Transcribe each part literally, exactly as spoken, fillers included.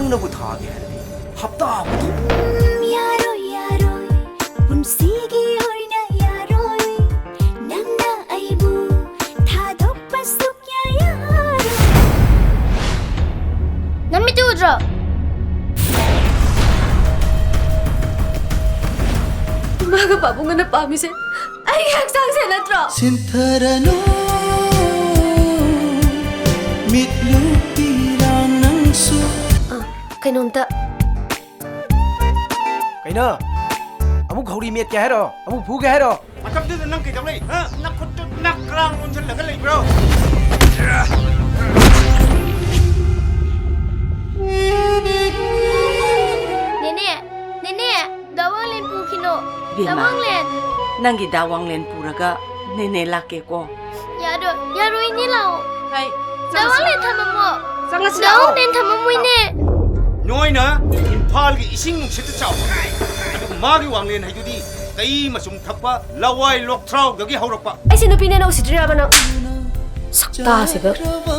ꯅꯪꯅꯕꯨ ꯊꯥꯒꯦ ꯍꯥꯏꯔꯗꯤ ꯍꯞꯇꯥ ꯑꯃꯗꯤ꯫ ꯌꯥꯔꯣꯏ, ꯌꯥꯔꯣꯏ, ꯄꯨꯟꯁꯤꯒꯤ ꯑꯣꯏꯅ ꯌꯥꯔꯣꯏ, ꯅꯪꯅ ꯑꯩꯕꯨ ꯊꯥꯗꯣꯛꯄ ꯁꯨꯛꯌꯥ ꯌꯥꯔꯣꯏ꯫ ꯅꯃꯤꯠꯇꯨ ꯎꯗ꯭ꯔꯣ? ꯏꯃꯥꯒ ꯄꯥꯕꯨꯡꯒꯅ ꯄꯥꯝꯃꯤꯁꯦ ꯑꯩꯒꯤ ꯍꯛꯆꯥꯡꯁꯦ ꯅꯠꯇ꯭ꯔꯣ? ꯁꯤꯟꯊꯔꯅꯨ, ꯃꯤꯠꯂꯨ ꯄꯤꯔꯥꯡ ꯅꯪꯁꯨ꯫ ꯑ, ꯀꯩꯅꯣꯝꯇ꯫ ꯀꯩꯅꯣ? ꯑꯃꯨꯛ ꯈꯧꯔꯤ ꯃꯦꯠꯀꯦ ꯍꯥꯏꯔꯣ? ꯑꯃꯨꯛ ꯐꯨꯒꯦ ꯍꯥꯏꯔꯣ? ꯃꯇꯝꯗꯨꯗ ꯅꯪ ꯀꯩꯗꯧ ꯂꯩ? ꯍꯥ? ꯅꯈꯨꯠꯇꯨ ꯅꯛ ꯀ꯭ꯔꯥꯡ ꯂꯣꯟꯁꯤꯜꯂꯒ ꯂꯩꯕ꯭ꯔꯣ? ꯅꯦꯅꯦ, ꯅꯦꯅꯦ, ꯗꯥ ꯋꯥꯡꯂꯦꯟ ꯄꯨꯈꯤꯅꯣ꯫ ꯏꯕꯦꯝꯃ, ꯗꯥ ꯋꯥꯡꯂꯦꯟ꯫ ꯅꯪꯒꯤ ꯗꯥ ꯋꯥꯡꯂꯦꯟ ꯄꯨꯔꯒ ꯅꯦꯅꯦ ꯂꯥꯛꯀꯦꯀꯣ꯫ ꯌꯥꯔꯣꯏ, ꯌꯥꯔꯣꯏ, ꯏꯅꯦ ꯂꯥꯛꯑꯣ꯫ ꯍꯩ, ꯗꯥ ꯆꯪꯉꯁꯤ ꯋꯥꯡꯂꯦꯟ ꯂꯥꯛꯑꯣ꯫ ꯊꯝꯃꯝꯃꯣ꯫ ꯆꯪꯉꯁꯤ ꯗꯥ ꯂꯥꯛꯑꯣ꯫ ꯋꯥꯡꯂꯦꯟ ꯊꯝꯃꯝꯃꯣ, ꯏꯅꯦ꯫ ꯅꯣꯏꯅ ꯏꯝꯐꯥꯜꯒꯤ ꯏꯁꯤꯡ ꯅꯨꯡꯁꯤꯠꯇ ꯆꯥꯎꯕ, ꯑꯗꯨꯒ ꯃꯥꯒꯤ ꯋꯥꯡꯂꯦꯟ ꯍꯥꯏꯗꯨꯗꯤ ꯀꯩ ꯃꯆꯨꯝ ꯊꯛꯄ ꯂꯋꯥꯏ ꯂꯣꯛꯊ꯭ꯔꯥꯎꯗꯒꯤ ꯍꯧꯔꯛꯄ꯫ ꯑꯩꯁꯦ ꯅꯨꯄꯤꯅꯦꯅ ꯎꯁꯤꯠꯇ꯭ꯔꯤꯔꯕ ꯅꯪ? ꯁꯛꯇꯥꯁꯤꯒ꯫ ꯆꯠꯈ꯭ꯔꯕ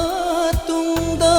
ꯇꯨꯡꯗ